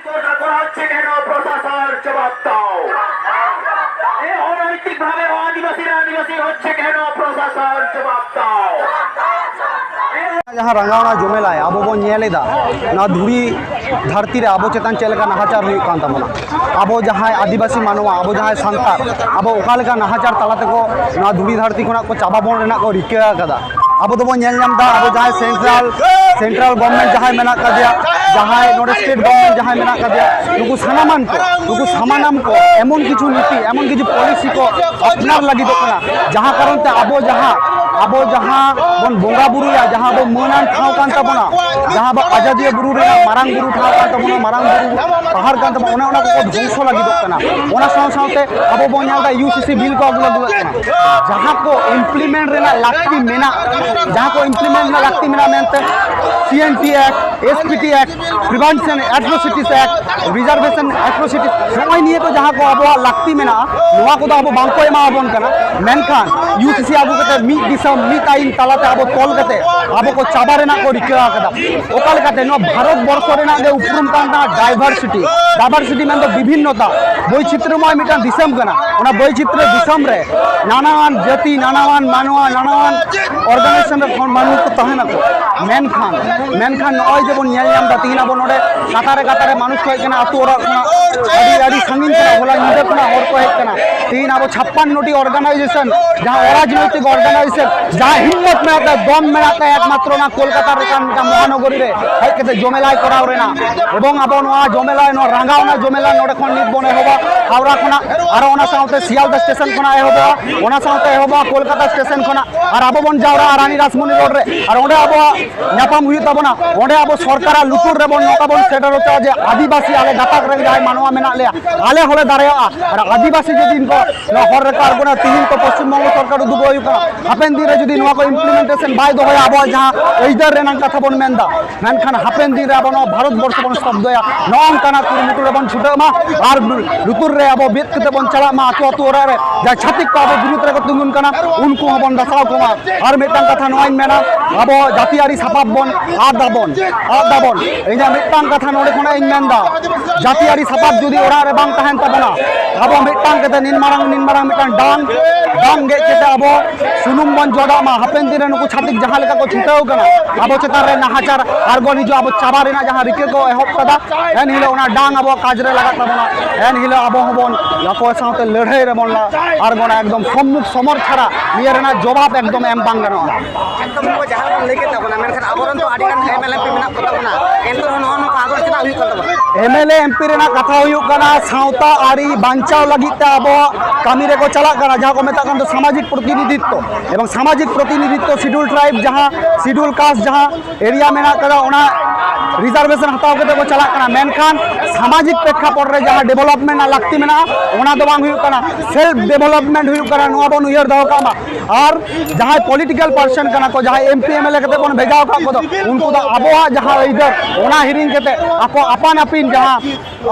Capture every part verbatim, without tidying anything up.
করা হচ্ছে কেন? প্রশাসন জবাব দাও। এই অনৈতিকভাবে আদিবাসীরা আদিবাসী হচ্ছে কেন? প্রশাসন জবাব দাও। ᱡᱟᱦᱟᱸ ᱨᱟᱸᱜᱟᱣᱱᱟ ᱡᱚᱢᱮᱞᱟᱭ ᱟᱵᱚ ᱵᱚᱱ ᱧᱮᱞ ᱮᱫᱟ, ᱱᱚᱣᱟ ᱫᱷᱩᱲᱤ ᱫᱷᱟᱹᱨᱛᱤ ᱨᱮ ᱟᱵᱚ ᱪᱮᱛᱟᱱ ᱪᱮᱫ ᱞᱮᱠᱟ ᱱᱟᱦᱟᱪᱟᱨ ᱦᱩᱭᱩᱜ ᱠᱟᱱ ᱛᱟᱵᱚᱱᱟ, ᱟᱵᱚ ᱡᱟᱦᱟᱸᱭ ᱟᱹᱫᱤᱵᱟᱹᱥᱤ ᱢᱟᱱᱣᱟ, ᱟᱵᱚ ᱡᱟᱦᱟᱸᱭ ᱥᱟᱱᱛᱟᱲ, ᱟᱵᱚ ᱚᱠᱟ ᱞᱮᱠᱟ ᱱᱟᱦᱟᱪᱟᱨ ᱛᱟᱞᱟ ᱛᱮᱠᱚ ᱱᱚᱣᱟ ᱫᱷᱩᱲᱤ ᱫᱷᱟᱹᱨᱛᱤ ᱠᱷᱚᱱᱟᱜ ᱠᱚ ᱪᱟᱵᱟ ᱵᱚᱱ ᱨᱮᱱᱟᱜ ᱠᱚ ᱨᱤᱠᱟᱹ ᱟᱠᱟᱫᱟ᱾ ᱟᱵᱚ ᱫᱚᱵᱚᱱ ᱧᱮᱞ ᱧᱟᱢ ᱮᱫᱟ, ᱟᱵᱚ ᱡᱟᱦᱟᱸᱭ ᱥᱮᱱᱴᱨᱟᱞ, ᱥᱮᱱᱴᱨᱟᱞ ᱜᱚᱵᱷᱢᱮᱱᱴ ᱡᱟᱦᱟᱸᱭ ᱢᱮᱱᱟᱜ ᱠᱟᱫᱮᱭᱟ, ᱡᱟᱦᱟᱸᱭ ᱱᱚᱰᱮ ᱥᱴᱮᱴ ᱜᱚᱵᱷᱢᱮᱱᱴ ᱡᱟᱦᱟᱸᱭ ᱢᱮᱱᱟᱜ ᱠᱟᱫᱮᱭᱟ, ᱱᱩᱠᱩ ᱥᱟᱱᱟᱢᱟᱱ ᱠᱚ, ᱱᱩᱠᱩ ᱥᱟᱢᱟᱱᱟᱢ ᱠᱚ ᱮᱢᱚᱱ ᱠᱤᱪᱷᱩ ᱱᱤᱛᱤ, ᱮᱢᱚᱱ ᱠᱤᱪᱷᱩ ᱯᱚᱞᱤᱥᱤ ᱠᱚ ᱟᱯᱱᱟᱨ ᱞᱟᱹᱜᱤᱫᱚᱜ ᱠᱟᱱᱟ, ᱡᱟᱦᱟᱸ ᱠᱟᱨᱚᱱ ᱛᱮ ᱟᱵᱚ ᱡᱟᱦᱟᱸ, ᱟᱵᱚ ᱡᱟᱦᱟᱸ ᱵᱚᱱ ᱵᱚᱸᱜᱟ ᱵᱩᱨᱩᱭᱟ, ᱡᱟᱦᱟᱸ ᱟᱵᱚ ᱢᱟᱹᱱᱟᱱ ᱴᱷᱟᱶ ᱠᱟᱱ ᱛᱟᱵᱚᱱᱟ, ᱡᱟᱦᱟᱸ ᱟᱵᱚ ᱟᱡᱟᱫᱤᱭᱟᱹ ᱵᱩᱨᱩ ᱨᱮᱱᱟᱜ ᱢᱟᱨᱟᱝ ᱵᱩᱨᱩ ᱴᱷᱟᱶ ᱠᱟᱱ ᱛᱟᱵᱚᱱᱟ, ᱢᱟᱨᱟᱝ ᱵᱩᱨᱩ ᱯᱟᱦᱟᱲ ᱠᱟᱱ ᱛᱟᱵᱚᱱᱟ, ᱚᱱᱮ ᱚᱱᱟ ᱠᱚᱠᱚ ᱫᱷᱚᱝᱥᱚ ᱞᱟᱹᱜᱤᱫᱚᱜ ᱠᱟᱱᱟ᱾ ᱚᱱᱟ ᱥᱟᱶ ᱥᱟᱶᱛᱮ ᱟᱵᱚ ᱵᱚᱱ ᱧᱮᱞ ᱮᱫᱟ ᱤᱭᱩ ᱥᱤ ᱥᱤ ᱵᱤᱞ ᱠᱚ ᱟᱹᱜᱩ ᱞᱟᱹᱜᱤᱫᱚᱜ ᱠᱟᱱᱟ, ᱡᱟᱦᱟᱸ ᱠᱚ ᱤᱢᱯᱞᱤᱢᱮᱱᱴ ᱨᱮᱱᱟᱜ ᱞᱟᱹᱠᱛᱤ ᱢᱮᱱᱟᱜ, ᱡᱟᱦᱟᱸ ᱠᱚ ᱤᱢᱯᱞᱤᱢᱮᱱᱴ ᱨᱮᱱᱟᱜ ᱞᱟᱹᱠᱛᱤ ᱢᱮᱱᱟᱜ ᱢᱮᱱᱛᱮ C N T act, S P T act, prevention atrocities act, reservation atrocities, ᱱᱚᱜᱼᱚᱭ ᱱᱤᱭᱟᱹ ᱠᱚ ᱡᱟᱦᱟᱸ ᱠᱚ ᱟᱵᱚᱣᱟᱜ ᱞᱟᱹᱠᱛᱤ ᱢᱮᱱᱟᱜᱼᱟ, ᱱᱚᱣᱟ ᱠᱚᱫᱚ ᱟᱵᱚ ᱵᱟᱝ ᱠᱚ ᱮᱢᱟ ᱵᱚᱱ ᱠᱟᱱᱟ᱾ ᱢᱮᱱᱠᱷᱟᱱ ᱤᱭᱩ ᱥᱤ ᱥᱤ ᱟᱹᱜᱩ ᱠᱟᱛᱮ ᱢᱤᱫ ᱫᱤᱥᱚᱢ ᱢᱤᱫ ᱟᱹᱭᱤᱱ ᱛᱟᱞᱟᱛᱮ ᱟᱵᱚ ᱛᱚᱞ ᱠᱟᱛᱮ ᱟᱵᱚ ᱠᱚ ᱪᱟᱵᱟ ᱨᱮᱱᱟᱜ ᱠᱚ ᱨᱤᱠᱟᱹ ᱟᱠᱟᱫᱟ᱾ ᱚᱠᱟ ᱞᱮᱠᱟᱛᱮ? ᱱᱚᱣᱟ ᱵᱷᱟᱨᱚᱛ ᱵᱚᱨᱥᱚ ᱨᱮᱱᱟᱜ ᱜᱮ ᱩᱯᱨᱩᱢ ᱠᱟᱱ ᱛᱟᱦᱮᱸ ᱰᱟᱭᱵᱷᱟᱨᱥᱤᱴᱤ᱾ ᱰᱟᱭᱵᱷᱟᱨᱥᱤᱴᱤ ᱢᱮᱱᱫᱚ ᱵᱤᱵᱷᱤᱱᱱᱚᱛᱟ᱾ ᱵᱳᱭᱪᱤᱛᱨᱚᱢᱚᱭ ᱢᱤᱫᱴᱟᱝ ᱫᱤᱥᱚᱢ ᱠᱟᱱᱟ᱾ ᱚᱱᱟ ᱵᱳᱭᱪᱤᱛᱨᱚ ᱫᱤᱥᱚᱢ ᱨᱮ ᱱᱟᱱᱟᱣᱟᱱ ᱡᱟᱹᱛᱤ, ᱱᱟᱱᱟᱣᱟᱱ ᱢᱟᱱᱣᱟ, ᱱᱟᱱᱟᱣᱟᱱ ᱚᱨᱜᱟᱱᱟᱭᱡᱮᱥᱚᱱ ᱨᱮ ᱠᱷᱚᱱ ᱢᱟᱹᱱᱢᱤ ᱠᱚ ᱛᱟᱦᱮᱱᱟᱠᱚ᱾ ᱢᱮᱱᱠᱷᱟᱱ, ᱢᱮᱱᱠᱷᱟᱱ ᱱᱚᱜᱼᱚᱭ ᱡᱮᱵᱚᱱ ᱧᱮᱞ ᱧᱟᱢ ᱮᱫᱟ, ᱛᱤᱦᱤᱧ ᱟᱵᱚ ᱱᱚᱰᱮ ᱠᱟᱛᱟᱨᱮ ᱠᱟᱛᱟᱨᱮ ᱢᱟᱱᱩᱥ ᱠᱚ ᱦᱮᱡ ᱠᱟᱱᱟ, ᱟᱹᱛᱩ ᱚᱲᱟᱜ ᱠᱷᱚᱱᱟᱜ ᱟᱹᱰᱤ, ᱟᱹᱰᱤ ᱥᱟᱺᱜᱤᱧ ᱠᱷᱚᱱᱟᱜ ᱦᱚᱞᱟ ᱧᱤᱫᱟᱹ ᱠᱷᱚᱱᱟᱜ ᱦᱚᱲ ᱠᱚ ᱦᱮᱡ ᱠᱟᱱᱟ᱾ ᱛᱤᱦᱤᱧ ᱟᱵᱚ ᱪᱷᱟᱯᱯᱟᱱᱱᱚ ᱴᱤ ᱚᱨᱜᱟᱱᱟᱭᱡᱮᱥᱚᱱ, ᱡᱟᱦᱟᱸ ᱚᱨᱟᱡᱽᱱᱳᱭᱛᱤᱠ ᱚᱨᱜᱟᱱᱟᱭᱡᱮᱥᱚᱱ, ᱡᱟᱦᱟᱸ ᱦᱤᱢᱢᱚᱛ ᱢᱮᱱᱟᱜ ᱛᱟᱭᱟ, ᱫᱚᱢ ᱢᱮᱱᱟᱜ ᱛᱟᱭᱟ, ᱮᱠᱢᱟᱛᱨᱚ ᱚᱱᱟ ᱠᱳᱞᱠᱟᱛᱟ ᱞᱮᱠᱟᱱ ᱢᱤᱫᱴᱟᱝ ᱢᱚᱦᱟᱱᱚᱜᱚᱨᱤ ᱨᱮ ᱦᱮᱡ ᱠᱟᱛᱮ ᱡᱚᱢᱮᱞᱟᱭ ᱠᱚᱨᱟᱣ ᱨᱮᱱᱟᱜ᱾ ᱮᱵᱚᱝ ᱟᱵᱚ ᱱᱚᱣᱟ ᱡᱚᱢᱮᱞᱟᱭ, ᱱᱚᱣᱟ ᱨᱟᱸᱜᱟᱣᱱᱟ ᱡᱚᱢᱮᱞᱟᱭ ᱱᱚᱰᱮ ᱠᱷᱚᱱ ᱱᱤᱛ ᱵᱚᱱ ᱮᱦᱚᱵᱟ, ᱦᱟᱣᱲᱟ ᱠᱷᱚᱱᱟᱜ, ᱟᱨᱚ ᱚᱱᱟ ᱥᱟᱶᱛᱮ ᱥᱤᱭᱟᱞᱫᱟ ᱥᱴᱮᱥᱚᱱ ᱠᱷᱚᱱᱟᱜ ᱮᱦᱚᱵᱚᱜᱼᱟ, ᱚᱱᱟ ᱥᱟᱶᱛᱮ ᱮᱦᱚᱵᱚᱜᱼᱟ ᱠᱳᱞᱠᱟᱛᱟ ᱥᱴᱮᱥᱚᱱ ᱠᱷᱚᱱᱟᱜ, ᱟᱨ ᱟᱵᱚ ᱵᱚᱱ ᱡᱟᱣᱨᱟᱜᱼᱟ ᱨᱟᱱᱤ ᱨᱟᱥᱢᱚᱱᱤ ᱨᱳᱰ ᱨᱮ, ᱟᱨ ᱚᱸᱰᱮ ᱟᱵᱚᱣᱟᱜ ᱧᱟᱯᱟᱢ ᱦᱩᱭᱩᱜ ᱛᱟᱵᱚᱱᱟ᱾ ᱚᱸᱰᱮ ᱟᱵᱚ ᱥᱚᱨᱠᱟᱨᱟᱜ ᱞᱩᱛᱩᱨ ᱨᱮᱵᱚᱱ ᱱᱚᱝᱠᱟ ᱵᱚᱱ ᱥᱮᱴᱮᱨ ᱦᱚᱪᱚᱜᱼᱟ ᱡᱮ ᱟᱹᱫᱤᱵᱟᱹᱥᱤ ᱟᱞᱮ ᱜᱟᱛᱟᱠ ᱨᱮᱱ ᱡᱟᱦᱟᱸᱭ ᱢᱟᱱᱣᱟ ᱢᱮᱱᱟᱜ ᱞᱮᱭᱟ, ᱟᱞᱮ ᱦᱚᱸᱞᱮ ᱫᱟᱲᱮᱭᱟᱜᱼᱟ᱾ ᱟᱨ ᱟᱹᱫᱤᱵᱟᱹᱥᱤ ᱡᱩᱫᱤ ᱱᱚᱣᱟ ᱦᱚᱨ ᱨᱮᱠᱚ ᱟᱬᱜᱚᱱᱟ, ᱛᱤᱦᱤᱧ ᱛᱚ ᱯᱚᱥᱪᱤᱢ ᱵᱚᱝᱜᱚ ᱥᱚᱨᱠᱟᱨ ᱩᱫᱩᱜ ᱦᱩᱭᱩᱜ ᱠᱟᱱᱟ, ᱦᱟᱯᱮᱱ ᱫᱤᱱ ᱨᱮ ᱡᱩᱫᱤ ᱱᱚᱣᱟ ᱠᱚ implementation ᱵᱟᱭ ᱫᱚᱦᱚᱭᱟ, ᱟᱵᱚᱣᱟᱜ ᱡᱟᱦᱟᱸ ᱟᱹᱭᱫᱟᱹᱨ ᱨᱮᱱᱟᱜ ᱠᱟᱛᱷᱟ ᱵᱚᱱ ᱢᱮᱱᱫᱟ, ᱢᱮᱱᱠᱷᱟᱱ ᱦᱟᱯᱮᱱ ᱫᱤᱱ ᱨᱮ ᱟᱵᱚ ᱱᱚᱣᱟ ᱵᱷᱟᱨᱚᱛ ᱵᱚᱨᱥᱚ ᱵᱚᱱ ᱥᱛᱚᱵᱫᱚᱭᱟ᱾ ᱱᱚᱜᱼᱚ ᱱᱚᱝᱠᱟᱱᱟᱜ ᱠᱩᱨᱩᱢᱩᱴᱩ ᱨᱮᱵᱚᱱ ᱪᱷᱩᱴᱟᱹᱜ ᱢᱟ᱾ ᱟᱨ ᱞᱩᱛᱩᱨ ᱨᱮ ᱟᱵᱚ ᱵᱮᱫ ᱠᱟᱛᱮ ᱵᱚᱱ ᱪᱟᱞᱟᱜ ᱢᱟ᱾ ᱟᱹᱛᱩ ᱟᱹᱛᱩ ᱚᱲᱟᱜ ᱨᱮ ᱡᱟᱦᱟᱸ ᱪᱷᱟᱹᱛᱤᱠ ᱠᱚ ᱟᱵᱚ ᱵᱤᱨᱩᱫᱽ ᱨᱮᱠᱚ ᱛᱤᱸᱜᱩᱱ ᱠᱟᱱᱟ, ᱩᱱᱠᱩ ᱦᱚᱸᱵᱚᱱ ᱫᱟᱥᱟᱣ ᱠᱚᱢᱟ᱾ ᱟᱨ ᱢᱤᱫᱴᱟᱝ ᱠᱟᱛᱷᱟ ᱱᱚᱣᱟᱧ ᱢᱮᱱᱟ, ᱟᱵᱚ ᱡᱟᱹᱛᱤᱭᱟᱹᱨᱤ ᱥᱟᱯᱟᱵ ᱵᱚᱱ ᱟᱫ ᱫᱟᱵᱚᱱ, ᱟᱫ ᱫᱟᱵᱚᱱ᱾ ᱤᱧᱟᱹᱜ ᱢᱤᱫᱴᱟᱝ ᱠᱟᱛᱷᱟ ᱱᱚᱰᱮ ᱠᱷᱚᱱᱟᱜ ᱤᱧ ᱢᱮᱱᱫᱟ, ᱡᱟᱹᱛᱤᱭᱟᱹᱨᱤ ᱥᱟᱯᱟᱵ ᱡᱩᱫᱤ ᱚᱲᱟᱜ ᱨᱮ ᱵᱟᱝ ᱛᱟᱦᱮᱱ ᱛᱟᱵᱚᱱᱟ, ᱟᱵᱚ ᱢᱤᱫᱴᱟᱝ ᱠᱟᱛᱮ ᱱᱤᱱ ᱢᱟᱨᱟᱝ, ᱱᱤᱱ ᱢᱟᱨᱟᱝ ᱢᱤᱫᱴᱟᱝ ᱰᱟᱝ, ᱰᱟᱝ ᱜᱮᱫ ᱠᱟᱛᱮ ᱟᱵᱚ ᱥᱩᱱᱩᱢ ᱵᱚᱱ ᱡᱚᱫᱟᱜ ᱢᱟ᱾ ᱦᱟᱯᱮᱱ ᱫᱤᱱ ᱨᱮ ᱱᱩᱠᱩ ᱪᱷᱟᱹᱛᱤᱠ ᱡᱟᱦᱟᱸ ᱞᱮᱠᱟ ᱠᱚ ᱪᱷᱩᱴᱟᱹᱣ ᱠᱟᱱᱟ ᱟᱵᱚ ᱪᱮᱛᱟᱱ ᱨᱮ ᱱᱟᱦᱟᱪᱟᱨ ᱟᱨ ᱜᱚᱱ ᱦᱤᱡᱩᱜ, ᱟᱵᱚ ᱪᱟᱵᱟ ᱨᱮᱱᱟᱜ ᱡᱟᱦᱟᱸ ᱨᱤᱠᱟᱹ ᱠᱚ ᱮᱦᱚᱵ ᱠᱟᱫᱟ, ᱮᱱ ᱦᱤᱞᱳᱜ ᱚᱱᱟ ᱰᱟᱝ ᱟᱵᱚᱣᱟᱜ ᱠᱟᱡᱽ ᱨᱮ ᱞᱟᱜᱟᱜ ᱛᱟᱵᱚᱱᱟ᱾ ᱮᱱ ᱦᱤᱞᱳᱜ ᱟᱵᱚ ᱦᱚᱸᱵᱚᱱ ᱟᱠᱚ ᱥᱟᱶᱛᱮ ᱞᱟᱹᱲᱦᱟᱹᱭ ᱨᱮᱵᱚᱱ ᱞᱟ-, ᱟᱬᱜᱚᱱᱟ᱾ ᱮᱠᱫᱚᱢ ᱥᱚᱢᱢᱩᱠ ᱥᱚᱢᱚᱨ ᱪᱷᱟᱲᱟ ᱱᱤᱭᱟᱹ ᱨᱮᱱᱟᱜ ᱡᱚᱵᱟᱵ ᱮᱠᱫᱚᱢ ᱮᱢ ᱵᱟᱝ ᱜᱟᱱᱚᱜᱼᱟ᱾ ᱮᱠᱫᱚᱢ ᱱᱚᱣᱟ ᱡᱟᱦᱟᱸ ᱵᱚᱱ ᱞᱟᱹᱭ ᱠᱮᱫ ᱛᱟᱵᱚᱱᱟ, ᱢᱮᱱᱠᱷᱟᱱ ᱟᱵᱚᱨᱮᱱ ᱫᱚ ᱟᱹᱰᱤ ᱜᱟᱱ MLA MP ᱢᱮᱱᱟᱜ ᱠᱚ ᱛᱟᱵᱚᱱᱟ, ᱮᱱᱛᱮ ᱨᱮᱦᱚᱸ ᱱᱚᱜᱼᱚ ᱱᱚᱝᱠᱟ ᱟᱸᱫᱳᱲ ᱪᱮᱫᱟᱜ ᱦᱩᱭᱩᱜ ᱠᱟᱱ ᱛᱟᱵᱚᱱᱟ? MLA MP ᱨᱮᱱᱟᱜ ᱠᱟᱛᱷᱟ ᱦᱩᱭᱩᱜ ᱠᱟᱱᱟ, ᱥᱟᱶᱛᱟ ᱟᱹᱨᱤ ᱵᱟᱧᱪᱟᱣ ᱞᱟᱹᱜᱤᱫ ᱛᱮ ᱟᱵᱚᱣᱟᱜ ᱠᱟᱹᱢᱤ ᱨᱮᱠᱚ ᱪᱟᱞᱟᱜ ᱠᱟᱱᱟ, ᱡᱟᱦᱟᱸ ᱠᱚ ᱢᱮᱛᱟᱜ ᱠᱟᱱ ᱫᱚ ᱥᱟᱢᱟᱡᱤᱠ ᱯᱨᱚᱛᱤᱱᱤᱫᱷᱤᱛᱛᱚ᱾ ᱮᱵᱚᱝ ᱥᱟᱢᱟᱡᱤᱠ ᱯᱨᱚᱛᱤᱱᱤᱫᱷᱤᱛᱛᱚ, Schedule Tribe ᱡᱟᱦᱟᱸ, Schedule Caste ᱡᱟᱦᱟᱸ area ᱢᱮᱱᱟᱜ ᱠᱟᱫᱟ, ᱚᱱᱟ reservation ᱦᱟᱛᱟᱣ ᱠᱟᱛᱮ ᱠᱚ ᱪᱟᱞᱟᱜ ᱠᱟᱱᱟ, ᱢᱮᱱᱠᱷᱟᱱ ᱥᱟᱢᱟᱡᱤᱠ ᱯᱨᱮᱠᱠᱷᱟᱯᱚᱴ ᱨᱮ ᱡᱟᱦᱟᱸ development ᱨᱮᱱᱟᱜ ᱞᱟᱹᱠᱛᱤ ᱢᱮᱱᱟᱜᱼᱟ, ᱚᱱᱟ ᱫᱚ ᱵᱟᱝ ᱦᱩᱭᱩᱜ ᱠᱟᱱᱟ᱾ Self development ᱦᱩᱭᱩᱜ ᱠᱟᱱᱟ, ᱱᱚᱣᱟ ᱵᱚᱱ ᱩᱭᱦᱟᱹᱨ ᱫᱚᱦᱚ ᱠᱟᱜ ᱢᱟ᱾ ᱟᱨ ᱡᱟᱦᱟᱸᱭ political person ᱠᱟᱱᱟ ᱠᱚ, ᱡᱟᱦᱟᱸᱭ MP MLA ᱠᱟᱛᱮ ᱵᱚᱱ ᱵᱷᱮᱡᱟ ᱟᱠᱟᱫ ᱠᱚᱫᱚ, ᱩᱱᱠᱩ ᱫᱚ ᱟᱵᱚᱣᱟᱜ ᱡᱟᱦᱟᱸ ᱟᱹᱭᱫᱟᱹᱨ, ᱚᱱᱟ ᱦᱤᱲᱤᱧ ᱠᱟᱛᱮ ᱟᱠᱚ ᱟᱯᱟᱱ ᱟᱹᱯᱤᱱ ᱡᱟᱦᱟᱸ,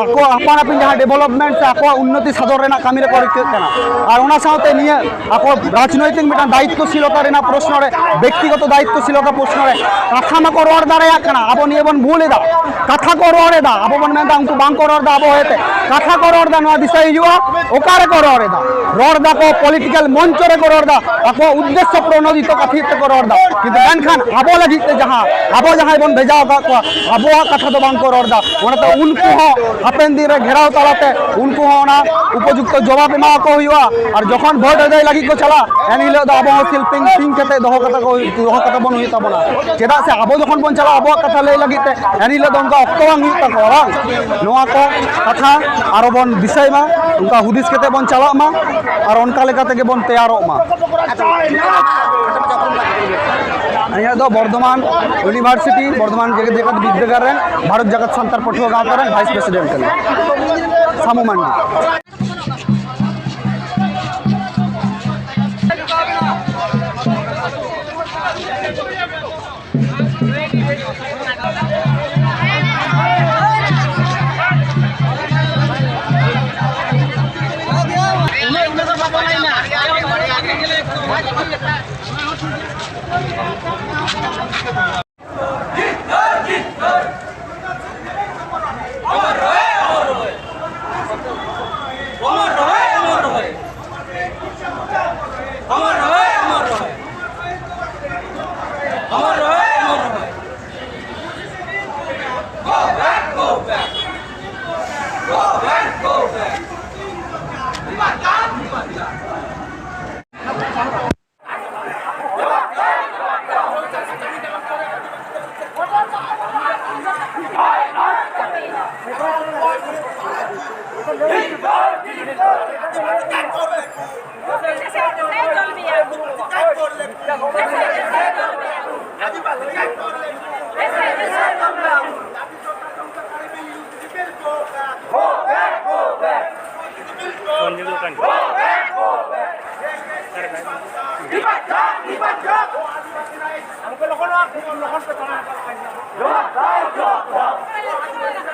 ᱟᱠᱚ ᱟᱯᱟᱱ ᱟᱹᱯᱤᱱ ᱡᱟᱦᱟᱸ development ᱥᱮ ᱟᱠᱚᱣᱟᱜ ᱩᱱᱱᱚᱛᱤ ᱥᱟᱫᱷᱚᱱ ᱨᱮᱱᱟᱜ ᱠᱟᱹᱢᱤ ᱨᱮᱠᱚ ᱨᱤᱠᱟᱹᱜ ᱠᱟᱱᱟ᱾ ᱟᱨ ᱚᱱᱟ ᱥᱟᱶᱛᱮ ᱱᱤᱭᱟᱹ ᱟᱠᱚ ᱨᱟᱡᱽᱱᱳᱭᱛᱤᱠ ᱢᱤᱫᱴᱟᱝ ᱫᱟᱭᱤᱛᱛᱚ ᱥᱤᱞᱚᱛᱟ ᱨᱮᱱᱟᱜ ᱯᱨᱚᱥᱱᱚ ᱨᱮ, ᱵᱮᱠᱛᱤᱜᱚᱛᱚ ᱫᱟᱭᱤᱛᱛᱚ ᱥᱤᱞᱚᱛᱟ ᱯᱨᱚᱥᱱᱚ ᱨᱮ ᱠᱟᱛᱷᱟ ᱢᱟᱠᱚ ᱨᱚᱲ ᱫᱟᱲᱮᱭᱟᱜ ᱠᱟᱱᱟ᱾ ᱟᱵᱚ ᱱᱤᱭᱟᱹ ᱵᱚᱱ ᱵᱷᱩᱞ ᱮᱫᱟ, ᱠᱟᱛᱷᱟ ᱠᱚ ᱨᱚᱲ ᱮᱫᱟ, ᱟᱵᱚ ᱵᱚᱱ ᱢᱮᱱᱫᱟ ᱩᱱᱠᱩ ᱵᱟᱝ ᱠᱚ ᱨᱚᱲ ᱮᱫᱟ ᱟᱵᱚ ᱦᱚᱭᱛᱮ, ᱠᱟᱛᱷᱟ ᱠᱚ ᱨᱚᱲ ᱮᱫᱟ, ᱱᱚᱣᱟ ᱫᱤᱥᱟᱹᱭ ᱦᱩᱭᱩᱜᱼᱟ᱾ ᱚᱠᱟ ᱨᱮᱠᱚ ᱨᱚᱲ ᱮᱫᱟ? ᱨᱚᱲ ᱫᱟᱠᱚ political ᱢᱚᱧᱪᱚ ᱨᱮᱠᱚ ᱨᱚᱲ ᱮᱫᱟ, ᱟᱠᱚᱣᱟᱜ ᱩᱫᱽᱫᱮᱥᱥᱚ ᱯᱨᱚᱱᱳᱫᱤᱛᱚ ᱠᱟᱛᱷᱟ ᱛᱮᱠᱚ ᱨᱚᱲ ᱮᱫᱟ, ᱠᱤᱱᱛᱩ ᱢᱮᱱᱠᱷᱟᱱ ᱟᱵᱚ ᱞᱟᱹᱜᱤᱫ ᱛᱮ ᱡᱟᱦᱟᱸ, ᱟᱵᱚ ᱡᱟᱦᱟᱸᱭ ᱵᱚᱱ ᱵᱷᱮᱡᱟ ᱟᱠᱟᱫ ᱠᱚᱣᱟ, ᱟᱵᱚᱣᱟᱜ ᱠᱟᱛᱷᱟ ᱫᱚ ᱵᱟᱝ ᱠᱚ ᱨᱚᱲ ᱮᱫᱟ᱾ ᱚᱱᱟᱛᱮ ᱩᱱᱠᱩ ᱦᱚᱸ ᱦᱟᱯᱮᱱ ᱫᱤᱱ ᱨᱮ ᱜᱷᱮᱨᱟᱣ ᱛᱟᱞᱟᱛᱮ ᱩᱱᱠᱩ ᱦᱚᱸ ᱚᱱᱟ ᱩᱯᱚᱡᱩᱠᱛᱚ ᱡᱚᱵᱟᱵ ᱮᱢᱟ ᱠᱚ ᱦᱩᱭᱩᱜᱼᱟ᱾ ᱟᱨ ᱡᱚᱠᱷᱚᱱ ᱵᱷᱳᱴ ᱟᱹᱫᱟᱹᱭ ᱞᱟᱹᱜᱤᱫ ᱠᱚ ᱪᱟᱞᱟᱜ, ᱮᱱ ᱦᱤᱞᱳᱜ ᱫᱚ ᱟᱵᱚ ᱦᱚᱸ ᱥᱤᱞᱯᱤᱧ ᱛᱤᱧ ᱠᱟᱛᱮ ᱫᱚᱦᱚ ᱠᱟᱛᱮ ᱠᱚ, ᱫᱚᱦᱚ ᱠᱟᱛᱮ ᱵᱚᱱ ᱦᱩᱭᱩᱜ ᱛᱟᱵᱚᱱᱟ᱾ ᱪᱮᱫᱟᱜ ᱥᱮ ᱟᱵᱚ ᱡᱚᱠᱷᱚᱱ ᱵᱚᱱ ᱪᱟᱞᱟᱜᱼᱟ ᱟᱵᱚᱣᱟᱜ ᱠᱟᱛᱷᱟ ᱞᱟᱹᱭ ᱞᱟᱹᱜᱤᱫ ᱛᱮ, ᱮᱱ ᱦᱤᱞᱳᱜ ᱫᱚ ᱚᱱᱠᱟ ᱚᱠᱛᱚ ᱵᱟᱝ ᱦᱩᱭᱩᱜ ᱛᱟᱠᱚᱣᱟ, ᱵᱟᱝ? ᱱᱚᱣᱟ ᱠᱚ ᱠᱟᱛᱷᱟ ᱟᱨᱚ ᱵᱚᱱ ᱫᱤᱥᱟᱹᱭ ᱢᱟ, ᱚᱱᱠᱟ ᱦᱩᱫᱤᱥ ᱠᱟᱛᱮ ᱵᱚᱱ ᱪᱟᱞᱟᱜ ᱢᱟ ᱟᱨ ᱚᱱᱠᱟ ᱞᱮᱠᱟ ᱛᱮᱜᱮ ᱵᱚᱱ ᱛᱮᱭᱟᱨᱚᱜ ᱢᱟ᱾ ᱤᱧᱟᱹᱜ ᱫᱚ ᱵᱚᱨᱫᱷᱚᱢᱟᱱ University, ᱵᱚᱨᱫᱷᱚᱢᱟᱱ ᱡᱮᱜᱮᱛ ᱡᱟᱠᱟᱛ ᱵᱤᱨᱫᱟᱹᱜᱟᱲ ᱨᱮᱱ ᱵᱷᱟᱨᱚᱛ ᱡᱟᱠᱟᱛ ᱥᱟᱱᱛᱟᱲ ᱯᱟᱹᱴᱷᱩᱣᱟᱹ ᱜᱟᱶᱛᱟ ᱨᱮᱱ vice president ᱠᱟᱱᱟᱹᱧ, ᱥᱟᱢᱩ ᱢᱟᱱᱰᱤ᱾ ᱡᱚᱦᱟᱨ, ᱡᱚᱦᱟᱨ, ᱡᱚᱦᱟᱨ᱾